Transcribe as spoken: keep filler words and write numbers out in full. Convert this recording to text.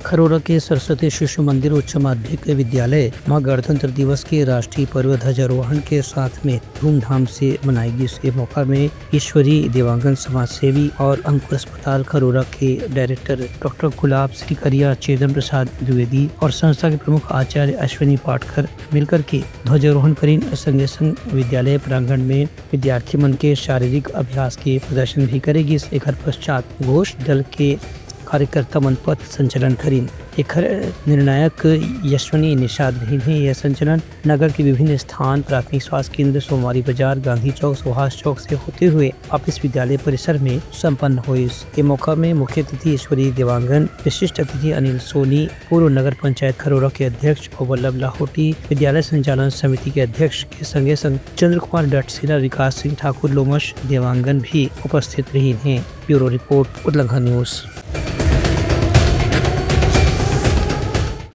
खरोरा के सरस्वती शिशु मंदिर उच्च माध्यमिक विद्यालय म गणतंत्र दिवस के राष्ट्रीय पर्व ध्वजारोहण के साथ में धूमधाम से मनाए गिस। ए मौका में ईश्वरी देवांगन, समाजसेवी और अंकुर अस्पताल खरोरा के डायरेक्टर डॉक्टर गुलाब सिकरिया, चेतन प्रसाद द्विवेदी और संस्था के प्रमुख आचार्य अश्विनी पाटकर मिलकर के ध्वजारोहण करिन। संगे संग विद्यालय प्रांगण में विद्यार्थी मन के शारीरिक अभ्यास के प्रदर्शन भी करे गिस। एकर पश्चात घोष दल के कार्यकर्ता मन पथ संचलन करिन। एकर निर्णायक यशस्वी निषाद रहिन हे। यह संचलन नगर के विभिन्न स्थान, प्राथमिक स्वास्थ्य केंद्र, सोमवारी बाजार, गांधी चौक, सुभाष चौक से होते हुए वापस विद्यालय परिसर में संपन्न होइस। ए मौका में मुख्य अतिथि ईश्वरी देवांगन, विशिष्ट अतिथि अनिल सोनी, पूर्व नगर पंचायत खरोरा के अध्यक्ष और वल्लभ लाहोटी, विद्यालय संचालन समिति के अध्यक्ष के संगे संग चंद्र कुमार डटसेना, विकास सिंह ठाकुर लोमश देवांगन भी उपस्थित रहिन हे। Bureau report, Udlangha news.